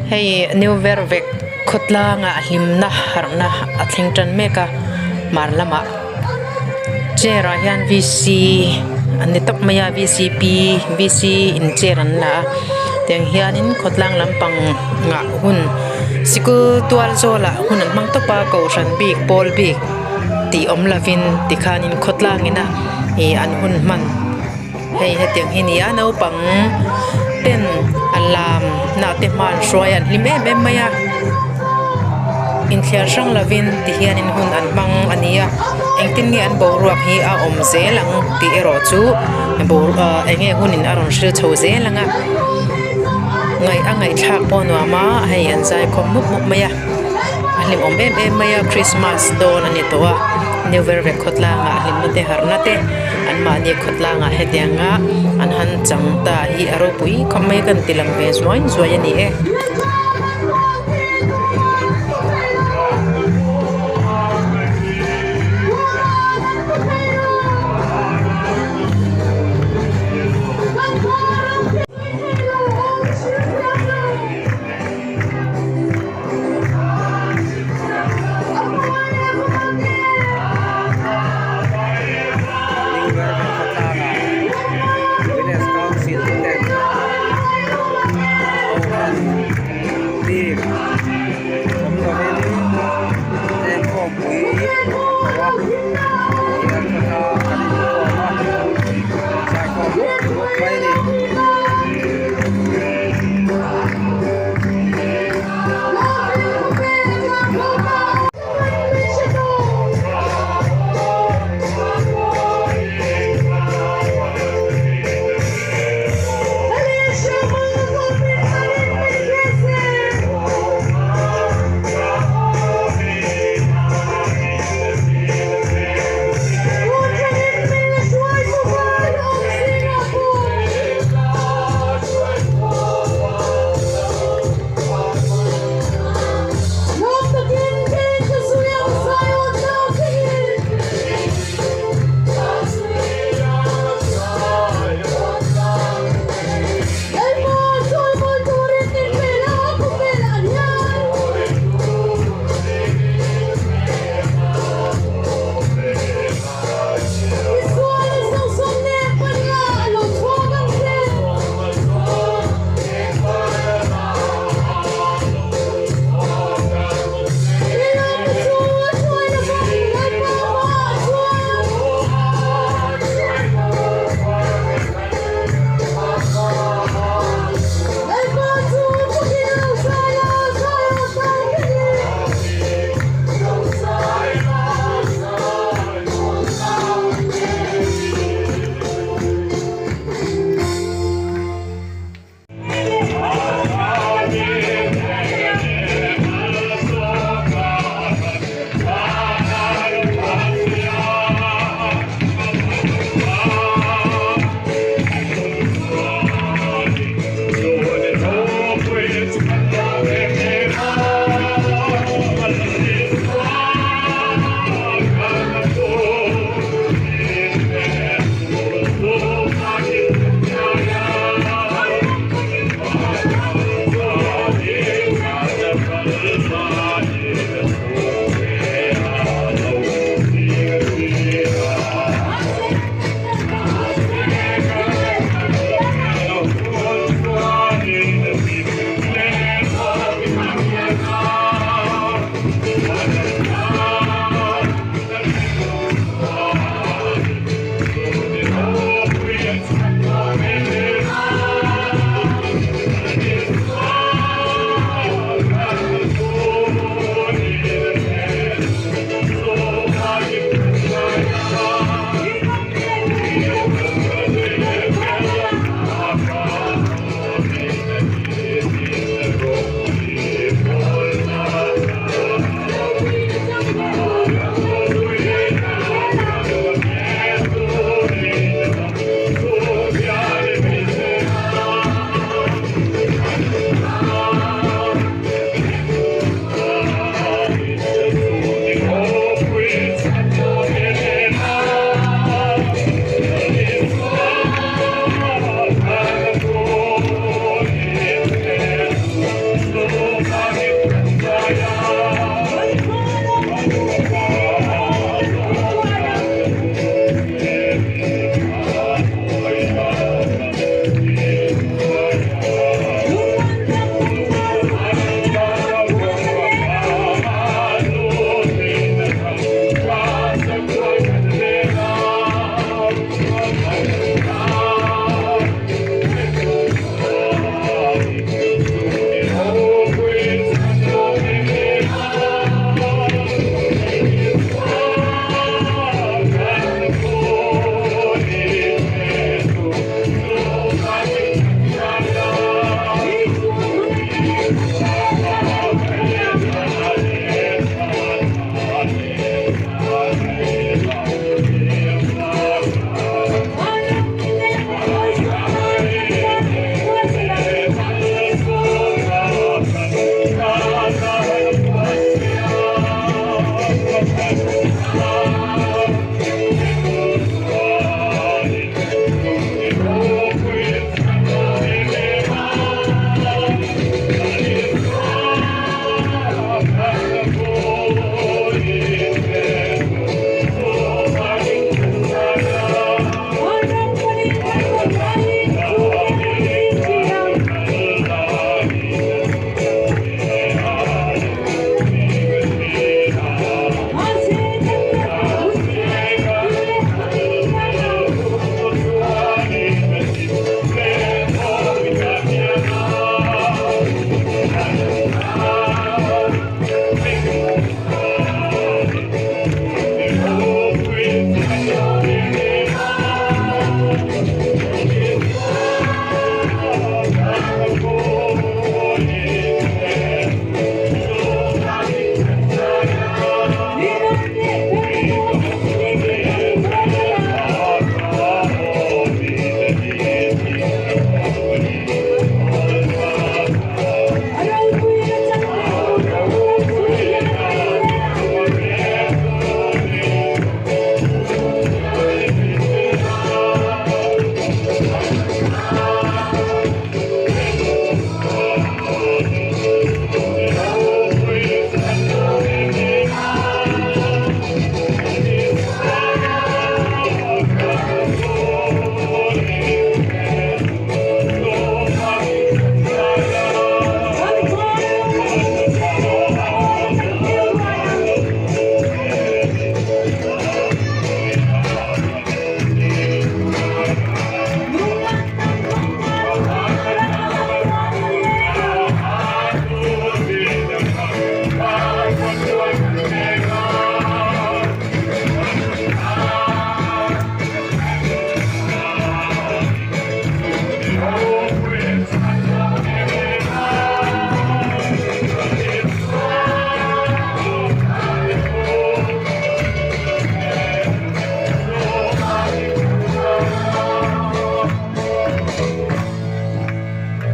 Hei new vervek khawtlangah hlimna harhna a thleng tan mek a hmar lamah chair ah hian v c an ni tawp mai a v c p v c in chair an la a tiang hianin khawtlang lampang ngah hun sikul tual zawlah hun an hmang tawp a kohhran bik pawl bik tih awm lovin tikhanin khawtlang ina ih an hun hman. Hei hetiang hi nia naupang ten an lam nah te hma an hruai a an hlim em em mai a inthliar hrang lovin ti hianin hun an hmang a ni a engtin nge an boruak hi a awm zel ang tih erawh chu boruak eng nge hunin a rawn hril chho zel ang a ngaih a ngaihthlak pawh a nuam a hei an zaikhawm mup mup mai a a hlimawm em em mai a christmas dawn a ni tawh a new vervek khawtlangah hlimna te harhna te. Anmahni khawtlangah hetianga an han chang ta hi a ropui khawp mai a kan ti lang ve zuai zuai a ni e.